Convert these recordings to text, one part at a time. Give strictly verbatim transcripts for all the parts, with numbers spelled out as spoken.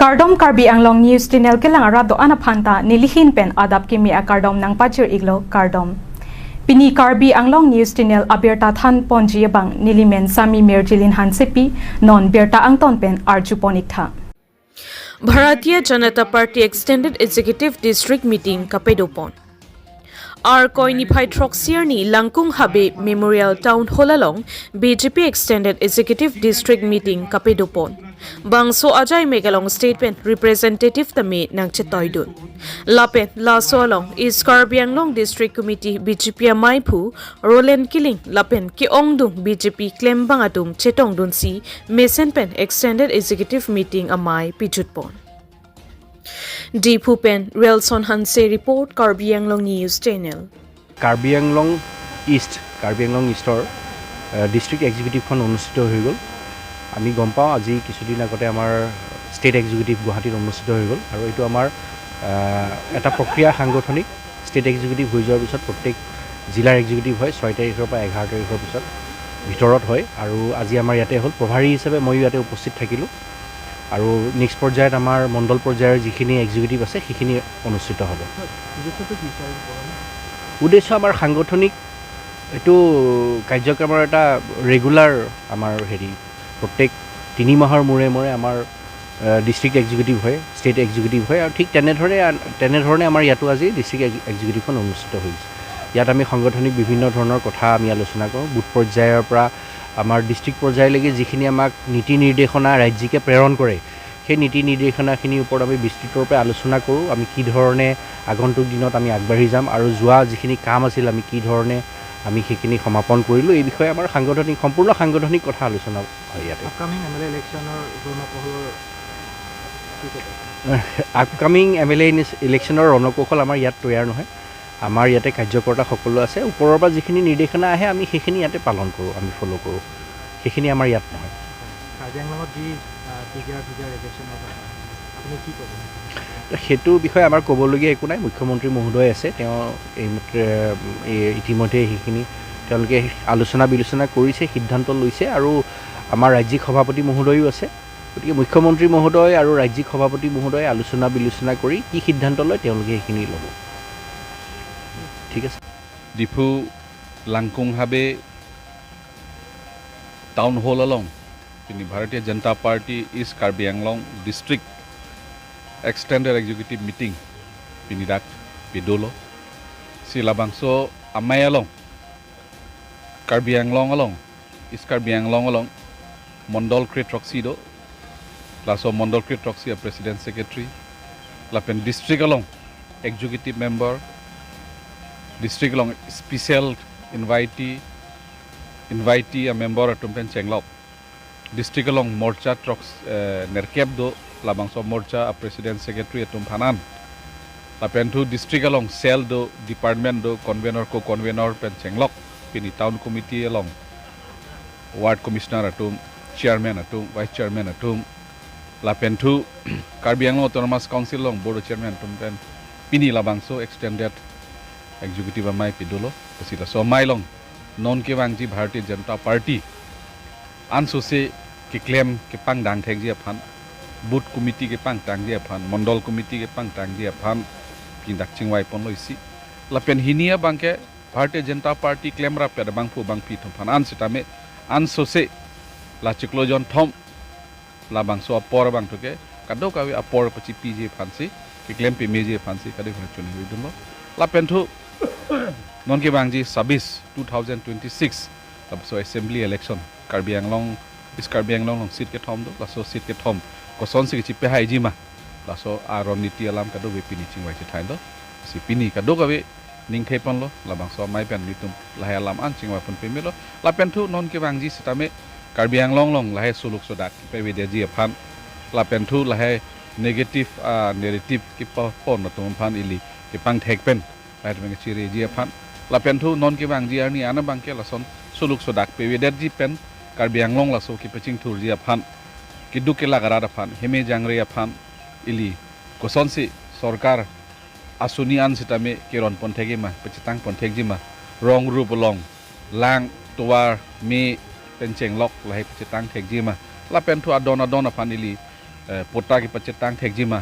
Kardom, Karbi Anglong News Channel kelang arat do-an aphanta nelihin pen adap kimi akardom nangpachir-iklo, kardom. Pini Karbi Anglong News Channel abirta thanponji abang nelimen Sami Mirjilin Hansepi, non birta angton pen arjupon-iktha. Bharatiya Janata Party Extended Executive District Meeting kapadopon. Arkoi niphai throksi arni Langkung Habe Memorial Town Hall along B J P Extended Executive District Meeting kapadopon. Bangso ajai mek along state pen representative tame nangchetoidun. Lapen laso along East Karbi Anglong District Committee B J P amaiphu Roland Killing lapen ke-ongdung B J P klembang atum chetongdunsi mesen pen Extended Executive Meeting amei pijutpon. Diphu pen Relson Hanse report, Karbi Anglong News Channel. Karbi আংলং ইষ্ট, কাৰ্বি আংলং ইষ্টৰ, আহ, ডিষ্ট্ৰিক্ট এক্সিকিউটিভখন অনুষ্ঠিত হৈ গ'ল। আমি গম পাওঁ, আজি কিছুদিন আগতে আমাৰ ষ্টেট এক্সিকিউটিভ গুৱাহাটীত অনুষ্ঠিত হৈ গ'ল আৰু এইটো আমাৰ, আহ, এটা প্ৰক্ৰিয়া সাংগঠনিক। ষ্টেট এক্সিকিউটিভ হৈ যোৱাৰ পিছত প্ৰত্যেক জিলাৰ এক্সিকিউটিভ হয়, ছয় তাৰিখৰ পৰা এঘাৰ তাৰিখৰ পিছত ভিতৰত হয় আৰু আজি আমাৰ ইয়াতে হ'ল। প্ৰভাৰী হিচাপে ময়ো ইয়াতে উপস্থিত থাকিলোঁ আৰু নেক্সট পৰ্যায়ত আমাৰ মণ্ডল পৰ্যায়ৰ যিখিনি এক্সিকিউটিভ আছে, সেইখিনি অনুষ্ঠিত হ'ব। উদ্দেশ্য আমাৰ সাংগঠনিক এইটো কাৰ্যক্ৰমৰ এটা ৰেগুলাৰ আমাৰ হেৰি, প্ৰত্যেক তিনি মাহৰ মূৰে মূৰে আমাৰ, আহ, ডিষ্ট্ৰিক্ট এক্সিকিউটিভ হয়, ষ্টেট এক্সিকিউটিভ হয় আৰু ঠিক তেনেধৰণে আন-, তেনেধৰণে আমাৰ ইয়াতো আজি ডিষ্ট্ৰিক্ট এক্স-, এক্সিকিউটিভখন অনুষ্ঠিত হৈছে। ইয়াত আমি সাংগঠনিক বিভিন্ন ধৰণৰ কথা আমি আলোচনা কৰোঁ। বুথ পৰ্যায়ৰ পৰা আমাৰ ডিষ্ট্ৰিক্ট পৰ্যায়লৈকে যিখিনি আমাক নীতি নিৰ্দেশনা ৰাজ্যিকে প্ৰেৰণ কৰে, সেই নীতি নিৰ্দেশনাখিনিৰ ওপৰত আমি বিস্তৃতৰূপে আলোচনা কৰোঁ। আমি কি ধৰণে আগন্তুক দিনত আমি আগবাঢ়ি যাম আৰু যোৱা যিখিনি কাম আছিল আমি কি ধৰণে আমি সেইখিনি সমাপন কৰিলোঁ, এই বিষয়ে আমাৰ সাংগঠনিক, সম্পূৰ্ণ সাংগঠনিক কথা আলোচনা হয় ইয়াতে। আপকামিং এম এল এ ইলেকশ্যনৰ ৰণকৌশলৰ কি ক'ব? আপকামিং এম এল এ ইলেকশ্যনৰ ৰণকৌশল আমাৰ ইয়াত তৈয়াৰ নহয়। আমাৰ ইয়াতে কাৰ্যকৰ্তা সকলো আছে। ওপৰৰ পৰা যিখিনি নিৰ্দেশনা আহে, আমি সেইখিনি ইয়াতে পালন কৰোঁ, আমি ফ'ল' কৰোঁ। সেইখিনি আমাৰ ইয়াত নহয়। কাৰ্বি আংলঙত যি, আহ, টি জি আৰ, ভি জি আৰ ৰিজেকশ্যনৰ কথা, আপুনি কি ক'ব? সেইটো বিষয়ে আমাৰ ক'বলগীয়া একো নাই। মুখ্যমন্ত্ৰী মহোদয় আছে, তেওঁ এইমাত্ৰ, এই ইতিমধ্যে সেইখিনি তেওঁলোকে আলোচনা বিলোচনা কৰিছে, সিদ্ধান্ত লৈছে আৰু আমাৰ ৰাজ্যিক সভাপতি মহোদয়ো আছে। গতিকে মুখ্যমন্ত্ৰী মহোদয় আৰু ৰাজ্যিক সভাপতি মহোদয়ে আলোচনা বিলোচনা কৰি কি সিদ্ধান্ত লয়, তেওঁলোকে সেইখিনি ল'ব। ঠিক আছে। ডিফু লাংকুং হাবে town hall along pini Bharatiya Janata Party East Karbi Anglong District Extended Executive Meeting pini dak pedolo. Si labangso amei along, Karbi Anglong along, East Karbi Anglong along mondol kre throksi do. Laso mondol kre throksi a president, secretary, lapen district along executive member, district along special invitee, invitee a member atum pen chenglok. District along morcha throks, eh, nerkep do, labangso morcha a president, secretary atum aphan an. Lapen thu district along cell do, department do, convener, co-convener pen chenglok. Pini town committee along ward commissioner atum, chairman atum, vice chairman atum, lapen thu Karbi Anglong Autonomous Council along board chairman atum pen pini labangso extended executive amei pedolo. Lasi laso amei along non kevangji Bharatiya Janata Party ansose keklem kepangdang thekji aphan, booth committee kepangdangji aphan, mondol committee kepangdangji aphan pini dak chingvai ponlo isi. Lapen hini abangke Bharatiya Janata Party klemrap abangphu abangpi atum aphan an sitame ansose la chiklo jonthom labangso apor abangthu ke kadokave apor pachipiji aphansi, keklem pemeji aphansi kadokave chunhidunlo. Lapen thu non kevangji sabis two thousand twenty-six labangso assembly election Karbi Anglong, East Karbi Anglong along seat kethom do, laso seat kethom kosonsi kechipehaiji ma, laso aron niti alam kadokave pini chingvai chethai do. Si pini kadokave ning thai ponlo, labangso amei pen nelitum lahai alam an chingvai pon pemelo. Lapen thu non kevangji sitame Karbi Anglong along lahai suluk sodak pavedetji aphan, lapen thu lahai negative, ah, narrative kepapon atum aphan ili kepangthek pen lahai atum kechireji aphan, lapen thu non kevangji arni an abangke lason suluk sodak pavedetji pen Karbi Anglong laso kepachingthurji aphan, keduk kelak arat aphan, heme jangre aphan ili kosonsi sorkar asuni an sitame keron pon thekji ma, pachetang pon thekji ma, rong rup along, lang, tovar, me pen chenglok lahai pachetang thekji ma, lapen thu adon adon aphan ili, eh, patta kepachetang thekji ma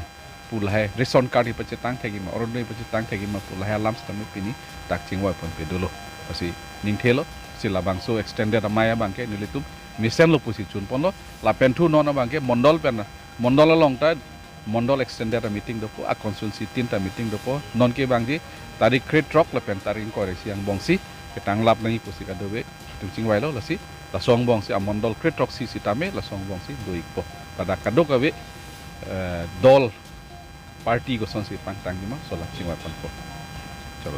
pu lahai, ration card kepachetang thekji ma, Orunodoi kepachetang thekji ma pu lahai alam sitame pini dak chingvai ponpe dolo. Lasi ningthelo, si labangso extended amei abangke nelitum mesenlo pusi chun ponlo, lapen thu non abangke mondol pen, mondol along ta mondol extended a meeting dopo, a constituency tin ta meeting dopo, non ke bangji tarik krethrok lapen tarik ingkoi ra isi angbongsi ketanglap nangji pusi kadokave atum chingvailo. Lasi laso angbongsi amondol krethrok isi sitame laso angbongsi do-ikpo. Ladak kadokave, eh, dol party kosonsi pangtangji ma laso alam chingvai ponpo. Choro.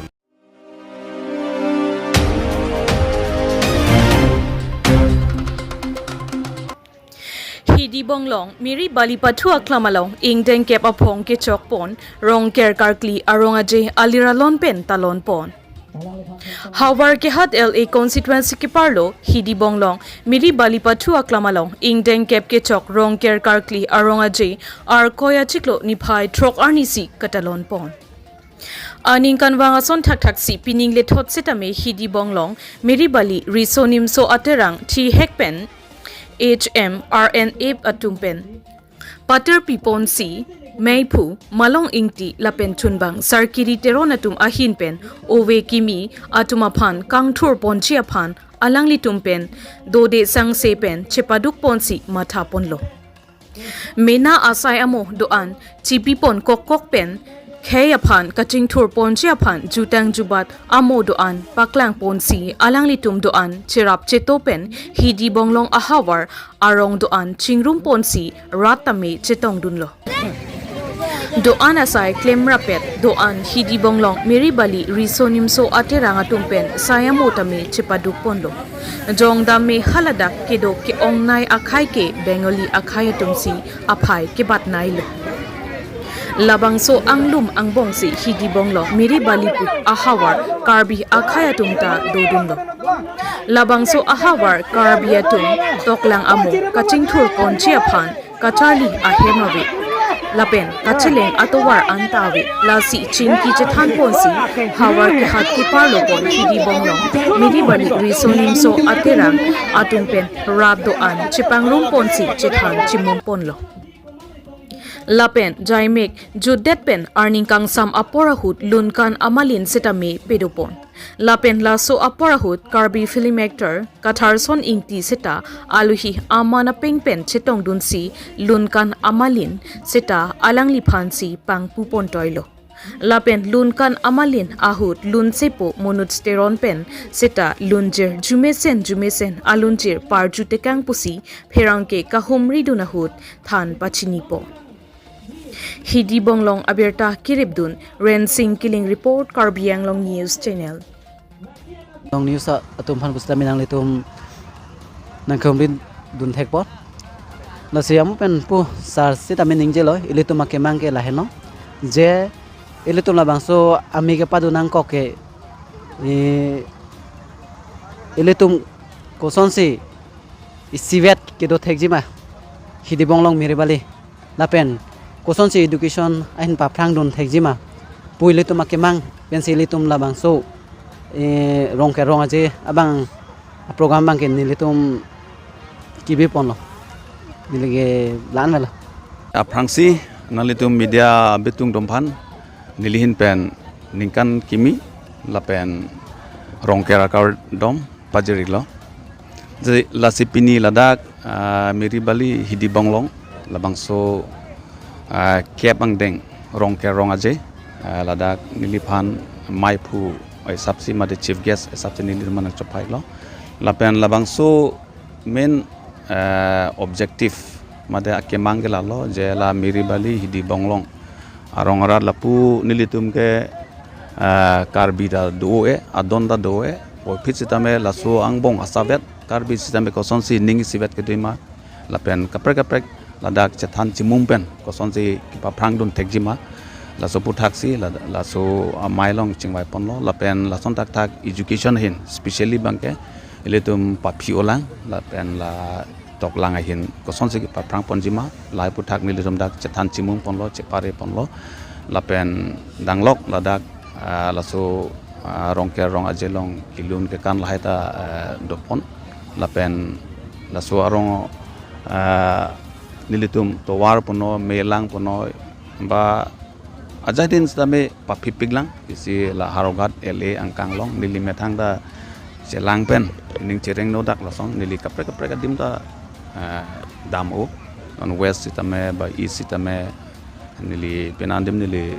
Hidi Bonglong Miri Bali pathu aklam along ingdeng kep aphong kechok pon Rongker Karkli arong aje aliralon pen talon pon. Havar Kehat L A constituency keparlo Hidi Bonglong Miri Bali pathu aklam along ingdeng kep kechok Rongker Karkli arong aje Arkoi achiklo niphai throk arnisi katalon pon. Aningkanvang ason thakthaksi pining lethot sitame Hidi Bonglong Miri Bali Riso Nimso Aterang thihek pen H M R N F atum pen paterpi ponsi Meiphu, Malong Ingti lapen chunbang Sarkiri Teron atum ahin pen ove kimi atum aphan kangthur ponji aphan alanglitum pen dode sangse pen chepaduk ponsi matha ponlo. Mena asai amo do-an chipi pon kokkok pen khei aphan kachingthur ponji aphan jutang jubat amo do-an paklang ponsi alanglitum do-an cherap cheto pen Hidi Bonglong ahavar arong do-an chingrum ponsi rat tame chetongdunlo. Do-an asai klemrapet do-an Hidi Bonglong Miri Bali Riso Nimso Aterang atum pen sai amo tame chepaduk ponlo. Jongdam me haladak kedo ke-ongnei akhei ke Bengali akhei atumsi aphai kebatneilo. Labangso anglum angbongsi Hidi Bonglong Miri Bali pu ahavar Karbi akhei atum ta dodunlo. Labangso ahavar Karbi atum toklang amo kachingthur ponji aphan kacharli ahem ave lapen kacheleng atovar anta ave, lasi chingki chethan ponsi Havar Kehat keparlo pon Hidi Bonglong Miri Bali Riso Nimso Aterang atum pen rat do-an chepangrum ponsi chethan chimum ponlo. Lapen jaimek jutdet pen arni kangsam apor ahut lunkan amalin sitame pedopon. Lapen laso apor ahut Karbi film actor Katharson Ingti sita aluhi aman apeng pen chetongdunsi lunkan amalin sita alangliphansi pangpu pontoilo. Lapen lunkan amalin ahut lunsepo Manoj Teron pen sita lunjir jumesen jumesen alunjir parju tekang pusi pherangke kahumridun ahut than pachinipo. Hidi Bonglong abirta kiripdun Rensing Killing report, Karbi Anglong News Channel. Long news a-, atum aphan pusita minang litum nangkehumri dun thekpo. Lasi amo pen pu sar sitame ningjelo, ilitum akemang ke lahenlo. Je ilitum labangso amei kepadun nangkok ke, eh, ilitum kosonsi isivet kedo thekji ma Hidi Bonglong Miri Bali lapen kosonsi education ahin paphrangdun thekji ma pu ilitum akemang pensi ilitum labangso, eh, Rongker rong aje abang program abangke nelitum kebi ponlo. Neli ke la-an melo. Aphrangsi nanglitum media abitung atum aphan neli ahin pen ningkan kimi lapen Rongker akardom pajirlo. Jadi lasi pini ladak, ah, Miri Bali Hidi Bonglong labangso, ah, kep angdeng Rongker rong aje, ah, ladak neliphan meiphu hisapsi mate chief guest hisapsi neli mana chophailo. Lapen labangso main, ah, objective mate akemang ke lalo je la Miri Bali Hidi Bonglong arong arat lapu nelitum ke, ah, Karbi ta do-e, adon ta do-e, puvoiphit sitame laso angbong asavet, Karbi sitame kosonsi ning isivet kedo ma, lapen kaprek kaprek ladak chethan chimum pen kosonsi kepaphrangdun thekji ma, laso aphuthaksi la-, laso amei along chingvai ponlo, lapen lason thakthak education ahin, specially abangke ilitum paphi olang, lapen la toklang ahin kosonsi kepaphrang ponji ma, lahai aphuthaksi nelitum dak chethan chimum ponlo, chepare ponlo, lapen danglok ladak, ah, laso, ah, Rongker rong aje along kelun kekan lahai ta, ah, dopon, lapen laso arong, ah, nelitum tovar pono, melang pono, ba ajai din sitame paphipik lang, isi la Howraghat L A angkang along, neli methang ta chelang pen, ning chereng nodak lasong, neli kaprek kaprek adim ta, eh, dam-o, non west sitame, ba east sitame, neli penang adim neli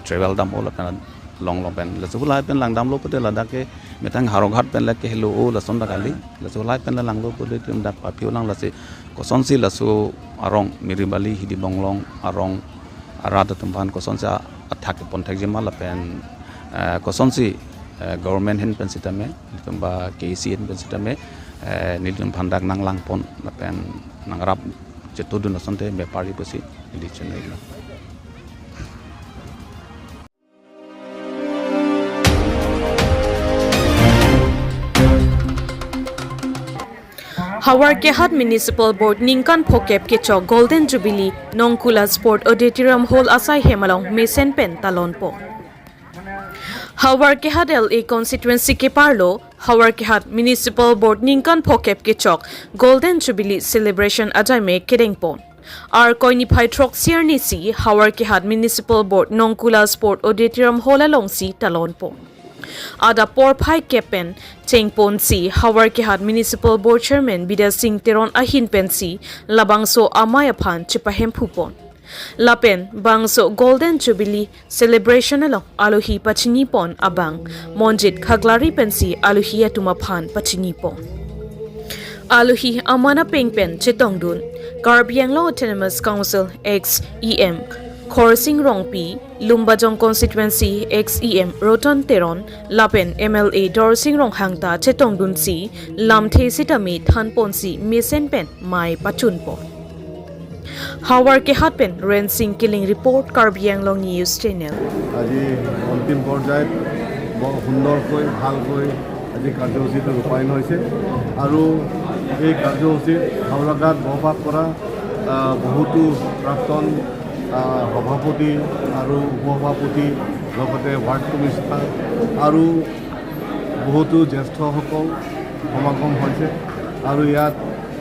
travel dam-o lapen long long pen. Laso hulai pen langdamlo pute ladak ke methang Howraghat pen le kehelo-o lason ta kali. Laso hulai pen le langlo pute itum dak paphiu lang lasi. Kosonsi laso arong Miribali Hidi Bonglong arong arat atum aphan kosonsi a-, athak kepon thekji ma lapen, eh, kosonsi, eh, government ahin pen sitame, itum ba K A A C ahin pen sitame, eh, nelitum aphan dak nanglangpon lapen nangrap chetudun asonte bepari pusi neli chunoi lo. Howraghat Municipal Board ningkan phokep kechok Golden Jubilee Nongkula Sport Auditorium Hall asai hem along mesen pen talonpo. Howraghat L A constituency keparlo Howraghat Municipal Board ningkan phokep kechok Golden Jubilee Celebration ajaime kedengpon. Arkoi niphai throksi arni si Howraghat Municipal Board Nongkula Sport Auditorium Hall alongsi talonpo. Adap porphai kep pen chengponsi Howraghat Municipal Board Chairman Bidya Sing Teron ahin pensi labangso amei aphan chepahemphupon. Lapen bangso Golden Jubilee Celebration along alohi pachinipon abang Monjit Khaklari pensi alohi atum aphan pachinipon. Alohi aman apeng pen chetongdun Karbi Anglong Autonomous Council ex E M Khorsing Rongpi, Lumbajong constituency ex E M Roton Teron lapen M L A Dorsing Ronghang ta chetongdunsi lamthe sitame thanponsi mesen pen mei pachunpon. Howraghat pen Rensing Killing report, Karbi Anglong News Channel. আজি অন্তিম পৰ্যায়ত বৰ সুন্দৰকৈ, ভালকৈ আজি কাৰ্যসূচীটো ৰূপায়ণ হৈছে আৰু এই কাৰ্যসূচীত হাওৰাঘাট বৰপাক পৰা, আহ, বহুতো প্ৰাক্তন, আহ, সভাপতি আৰু উপসভাপতি, লগতে ৱাৰ্ড কমিছনাৰ আৰু বহুতো জ্যেষ্ঠসকল সমাগম হৈছে আৰু ইয়াত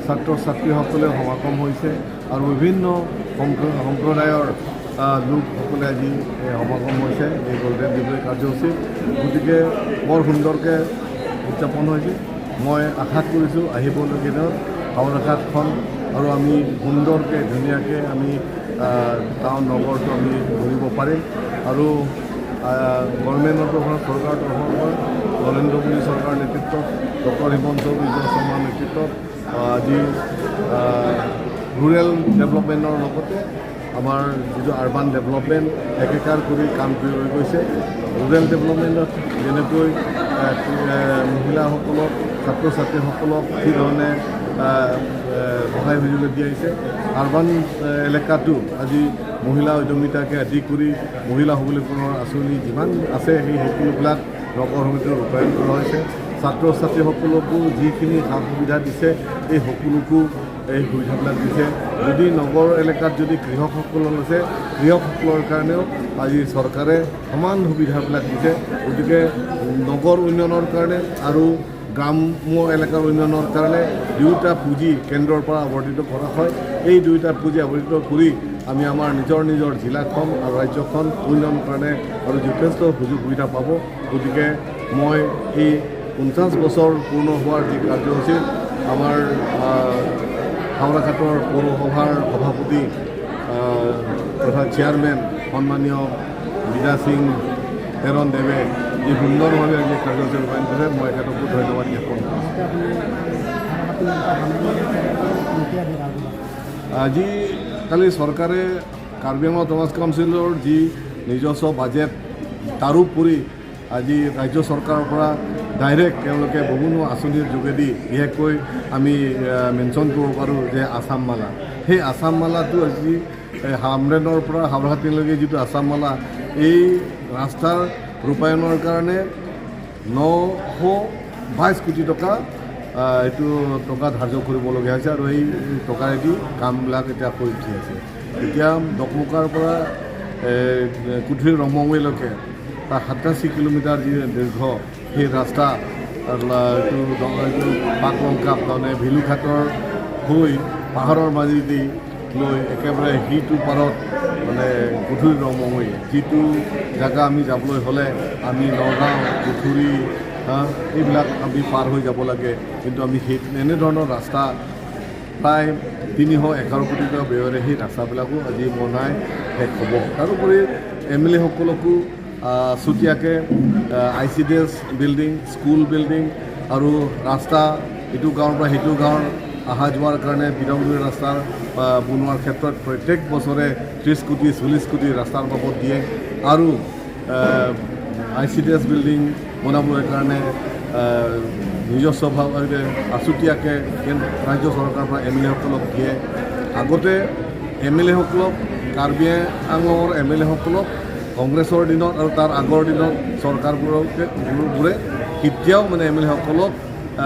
ছাত্ৰ ছাত্ৰীসকলে সমাগম হৈছে আৰু বিভিন্ন সম্প্ৰ-, সম্প্ৰদায়ৰ, আহ, লোকসকলে আজি, এ, সমাগম হৈছে এই গল্ডেন জুবিলী কাৰ্যসূচীত। গতিকে বৰ সুন্দৰকৈ উদযাপন হৈছে। মই আশা কৰিছোঁ আহিবলগীয়া দিনত হাওৰাঘাটখন আৰু আমি সুন্দৰকৈ, ধুনীয়াকৈ আমি, আহ, টাউন নগৰটো আমি ঘূৰিব পাৰিম। আৰু, আহ, গভৰ্ণমেণ্টৰ তৰফৰ, চৰকাৰৰ তৰফৰ পৰা, নৰেন্দ্ৰ মোদী চৰকাৰৰ নেতৃত্বত, ডক্টৰ হিমন্ত বিশ্ব শৰ্মাৰ নেতৃত্বত, আহ, আজি, আহ, ৰুৰেল ডেভেলপমেণ্টৰ লগতে আমাৰ যিটো আৰ্বান ডেভেলপমেণ্ট একেকাৰ কৰি কাম কৰি হৈ গৈছে। ৰুৰেল ডেভেলপমেণ্টত যেনেকৈ, আহ, আহ, মহিলাসকলক, ছাত্ৰ ছাত্ৰীসকলক যি ধৰণে, আহ, আহ, সহায় সহযোগ দি আহিছে, আৰ্বান, আহ, এলেকাতো আজি মহিলা উদ্যমিতাকে আদি কৰি মহিলা সবলীকৰণৰ আঁচনি যিমান আছে, সেই সকলোবিলাক নগৰ সমিতিত ৰূপায়ণ কৰা হৈছে। ছাত্ৰ ছাত্ৰীসকলকো যিখিনি সা সুবিধা দিছে, এই সকলোকো এই সুবিধাবিলাক দিছে। যদি নগৰ এলেকাত যদি কৃষকসকল আছে, কৃষকসকলৰ কাৰণেও আজি চৰকাৰে সমান সুবিধাবিলাক দিছে। গতিকে নগৰ উন্নয়নৰ কাৰণে আৰু গ্ৰাম্য এলেকাৰ উন্নয়নৰ কাৰণে দুয়োটা পুঁজি কেন্দ্ৰৰ পৰা আৱৰ্তিত কৰা হয়। এই দুয়োটা পুঁজি আৱৰ্তিত কৰি আমি আমাৰ নিজৰ নিজৰ জিলাখন আৰু ৰাজ্যখন উন্নয়নৰ কাৰণে আৰু যথেষ্ট সুযোগ সুবিধা পাব। গতিকে মই এই পঞ্চাছ বছৰ পূৰ্ণ হোৱাৰ যি কাৰ্যসূচীত আমাৰ, আহ, হাওৰাঘাটৰ পৌৰসভাৰ সভাপতি, আহ, তথা চেয়াৰমেন সন্মানীয় বিদ্যা সিং তেৰণ দেৱে যি সুন্দৰভাৱে আজি কাৰ্যসূচী ৰূপায়ণ কৰিছে, মই তেখেতকো ধন্যবাদ জ্ঞাপন কৰিছোঁ। আজিকালি চৰকাৰে কাৰ্বি আংলং অট'নমাছ কাউন্সিলৰ যি নিজস্ব বাজেট, তাৰোপৰি আজি ৰাজ্য চৰকাৰৰ পৰা ডাইৰেক্ট তেওঁলোকে বিভিন্ন আঁচনিৰ যোগেদি, বিশেষকৈ আমি, আহ, মেনশ্যন কৰিব পাৰোঁ যে আছাম মালা। সেই আছাম মালাটো আজি, এ, হামৰেণৰ পৰা হাওৰাঘাটিলৈকে যিটো আছাম মালা, এই ৰাস্তাৰ ৰূপায়ণৰ কাৰণে নশ বাইছ কোটি টকা, আহ, এইটো টকা ধাৰ্য কৰিবলগীয়া হৈছে আৰু এই টকাৰেদি কামবিলাক এতিয়া হৈ উঠি আছে। এতিয়া ডকমকাৰ পৰা, এ, কুথিৰ ৰংমংৱেলৈকে প্ৰায় সাতাশী কিলোমিটাৰ যি দীৰ্ঘ সেই ৰাস্তা, আৰু লা-, এইটো ড-, এইটো পাকলংকাপ, তাৰমানে ভেলুঘাটৰ হৈ পাহাৰৰ মাজেদি লৈ একেবাৰে সিটো পাৰত মানে পুথুৰী ৰং মঙৈ যিটো জাগা আমি যাবলৈ হ'লে আমি নগাঁও, পুথুৰী, হা, এইবিলাক আমি পাৰ হৈ যাব লাগে। কিন্তু আমি সেই এনেধৰণৰ ৰাস্তা প্ৰায় তিনিশ এঘাৰ কোটি টকা ব্যয়েৰে সেই ৰাস্তাবিলাকো আজি বনাই শেষ হ'ব। তাৰোপৰি এম এল এসকলকো আহ, চুতীয়াকৈ I C D S building, school building আৰু ৰাস্তা, ইটো গাঁৱৰ পৰা সিটো গাঁৱৰ অহা যোৱাৰ কাৰণে বিৰংগুৰি ৰাস্তাৰ আহ, বনোৱাৰ ক্ষেত্ৰত প্ৰত্যেক বছৰে ত্ৰিছ কোটি, চল্লিছ কোটি ৰাস্তাৰ বাবদ দিয়ে আৰু I C D S building বনাবলৈ কাৰণে আহ, নিজস্বভাৱে আছুতীয়াকৈ কেন- ৰাজ্য চৰকাৰৰ পৰা এম এল এসকলক দিয়ে। আগতে এম এল এসকলক, কাৰ্বি আংলঙৰ এম এল এসকলক কংগ্ৰেছৰ দিনত আৰু তাৰ আগৰ দিনত চৰকাৰবোৰকে বোৰে কেতিয়াও মানে এম এল এসকলক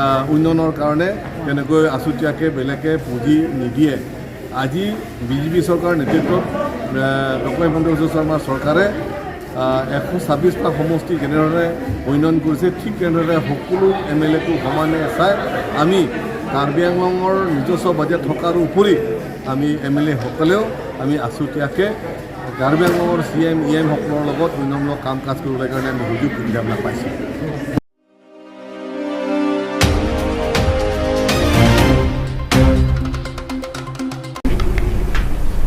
আহ, উন্নয়নৰ কাৰণে তেনেকৈ আছুতীয়াকৈ বেলেগে পুঁজি নিদিয়ে। আজি বি জে পি চৰকাৰৰ নেতৃত্বত আহ, ডক্টৰ হিমন্ত বিশ্ব শৰ্মা চৰকাৰে আহ, এশ ছাব্বিছটা সমষ্টি যেনেধৰণে উন্নয়ন কৰিছে, ঠিক তেনেদৰে সকলো এম এল একো সমানে চাই আমি কাৰ্বি আংলঙৰ নিজস্ব বাজেট থকাৰ উপৰি আমি এম এল এসকলেও আমি আছুতীয়াকৈ কাৰ্বি আংলঙৰ চি এম, ই এম সকলৰ লগত উন্নয়নমূলক কাম কাজ কৰিবলৈ কাৰণে আমি সুযোগ সুবিধাবিলাক পাইছোঁ।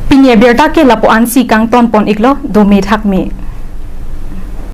Pini abirta ke lapu-ansi kangton pon iklo, dome thakme.